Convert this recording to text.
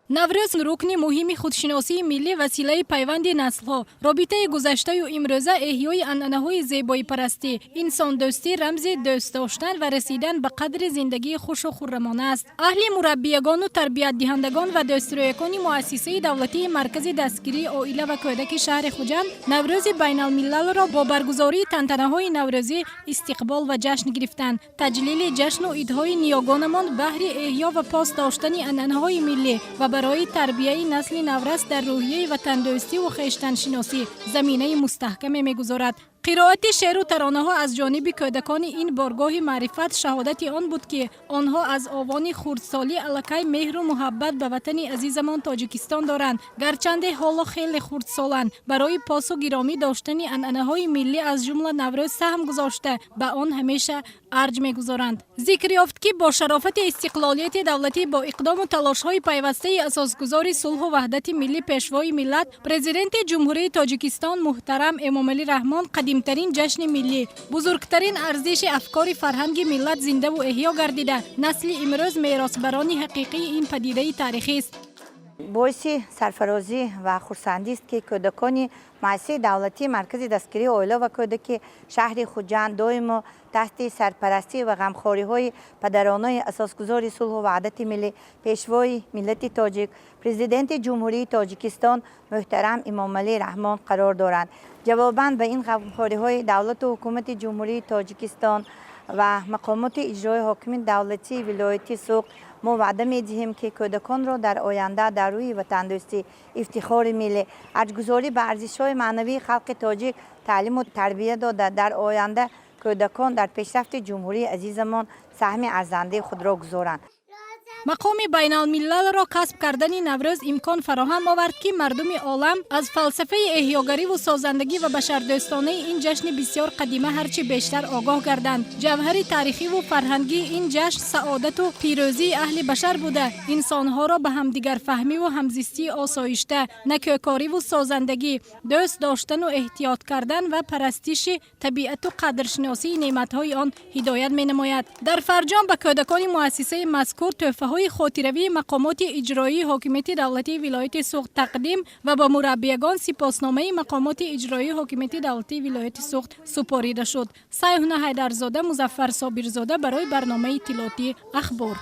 Наврӯз рукни муҳими худшиносии миллӣ, василаи пайванди наслҳо, робитаи гузаштаю имрӯза, эҳёи анъанаҳои зебоипарастӣ, инсондӯстӣ, рамзи дӯст доштан ва расидан ба қадри зиндагии хушу хуррамона аст. Аҳли мураббиягону тарбиятдиҳандагон ва дӯстрӯякони Муассисаи давлатии Маркази дастгирии оила ва кӯдаки шаҳри Хуҷанд Наврӯзи байналмилалро бо баргузории тантанаҳои наврӯзӣ истиқбол ва ҷашн гирифтанд. Таҷлили ҷашну идҳои ниёгонамон баҳри эҳё ва пос доштани анъанаҳои миллӣ ва барои тарбияи насли наврас дар рӯҳияи ватандӯстиву хештаншиносӣ заминаи мустаҳкаме мегузорад. Қироати шеъру таронаҳо аз ҷониби кӯдакони ин боргоҳи маърифат шаҳодати он буд, ки онҳо аз овони хурдсолӣ аллакай меҳру муҳаббат ба ватани азизамон Тоҷикистон доранд. Гарчанде ҳоло хеле хурдсоланд, барои посу гиромӣ доштани анъанаҳои миллӣ, аз ҷумла Наврӯз, саҳм гузошта, ба он ҳамеша арҷ мегузоранд. Зикр ёфт, ки бо шарофати истиқлолияти давлатӣ, бо иқдому талошҳои пайвастаи асосгузори сулҳу ваҳдати миллӣ, Пешвои миллат, Президенти Ҷумҳурии Тоҷикистон муҳтарам Эмомалӣ Раҳмон, қадимтарин ҷашни миллӣ, бузургтарин арзиши афкори фарҳанги миллат зиндаву эҳё гардида, насли имрӯз меросбарони ҳақиқии ин падидаи таърихист. Боиси сарфарозӣ ва хурсандист, ки кӯдакони Муассисаи давлатии Маркази дастгирии оила ва кӯдаки шаҳри Хуҷанд доимо таҳти сарпарастӣ ва ғамхориҳои падаронои асосгузори сулҳу ваҳдати миллӣ, Пешвои миллати тоҷик, Президенти Ҷумҳурии Тоҷикистон муҳтарам Эмомалӣ Раҳмон қарор доранд. Ҷавобан ба ин ғамхориҳои давлату ҳукумати Ҷумҳурии Тоҷикистон ва мақомоти иҷрои ҳокими давлатии вилояти Суғд, мо ваъда медиҳем, ки кӯдаконро дар оянда дар рӯҳи ватандӯстӣ, ифтихори миллӣ, арҷгузорӣ ба арзишҳои маънавии халқи тоҷик таълиму тарбия дода, дар оянда кӯдакон дар пешрафти ҷумҳурии азизамон саҳми арзандаи худро гузоранд. Мақоми байналмилалро касб кардани Наврӯз имкон фароҳам овард, ки мардуми олам аз фалсафаи эҳёгариву созандагӣ ва башардӯстонаи ин ҷашни бисёр қадима ҳарчи бештар огоҳ гарданд. Ҷавҳари таърихиву фарҳангии ин ҷашн саодату пирӯзии аҳли башар буда, инсонҳоро ба ҳамдигарфаҳмиву ҳамзистии осоишта, некӯкориву созандагӣ, дӯст доштану эҳтиёт кардан ва парастиши табиату қадршиносии неъматҳои он ҳидоят менамояд. Дар фарҷом ба кӯдакони муассисаи мазкур тӯҳфаҳои хотиравии мақомоти иҷроии ҳокимияти давлатии вилояти Суғд тақдим ва ба мураббиягон сипосномаи мақомоти иҷроии ҳокимияти давлатии вилояти Суғд супорида шуд. Сайҳуна Ҳайдарзода, Музаффар Собирзода барои барномаи иттилоотии «Ахбор».